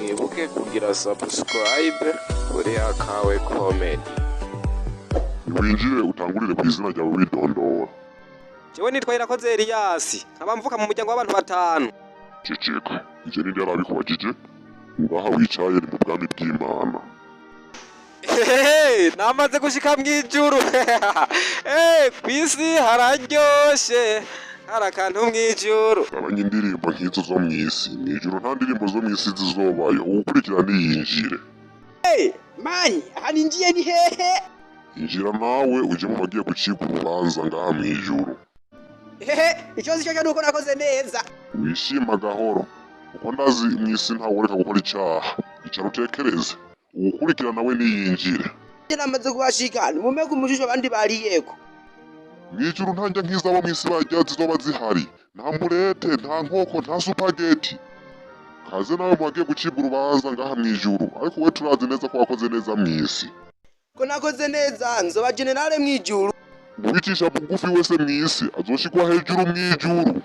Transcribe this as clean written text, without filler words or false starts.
Mwibuke kugira subscribe kuri Akawe Comedy. Winjire utangurire ku izina ryawe widondora. Jewe nitwa Irakoze Eliyasi, nkaba mvuka mu muryango w'abantu batanu. Ceceka, ivyo ninde yarabikubajije? Ngaha wicaye ni mu bwami bw'Imana. Hehe, namaze gushika mw'ijuru. Kw'isi hararyoshe, hari akantu mw'ijuru. Gabanya indirimbo nk'izo zo mw'isi. Mw'ijuru nta ndirimbo zo mw'isi zizobayo. Uwukurikira niyinjire. Mani, aha ninjiye ni hehe? Injira nawe uje mu bagiye gucibwa urubanza ngaha mw'ijuru. Hehe, ikibazo cyo nuko nakoze neza. Wishima gahoro, kuko ndazi mw'isi ntawureka gukora icaha. Icara utekereze. Uwukurikira nawe niyinjire. Njye namaze kuhashika, nimume ku mujisho abandi bariyeko. Mw'ijuru nta ndya nk'izabo mw'isi barya zizoba zihari. Nta murete, nta nkoko, nta supageti. Kaze nawe mu bagiye gucibwa urubanza ngaha mw'ijuru, ariko we turazi neza ko wakoze neza mw'isi. Ko nakoze neza, nzoba generale mw'ijuru. Uwicisha bugufi wese mw'isi azoshirwa hejuru mw'ijuru.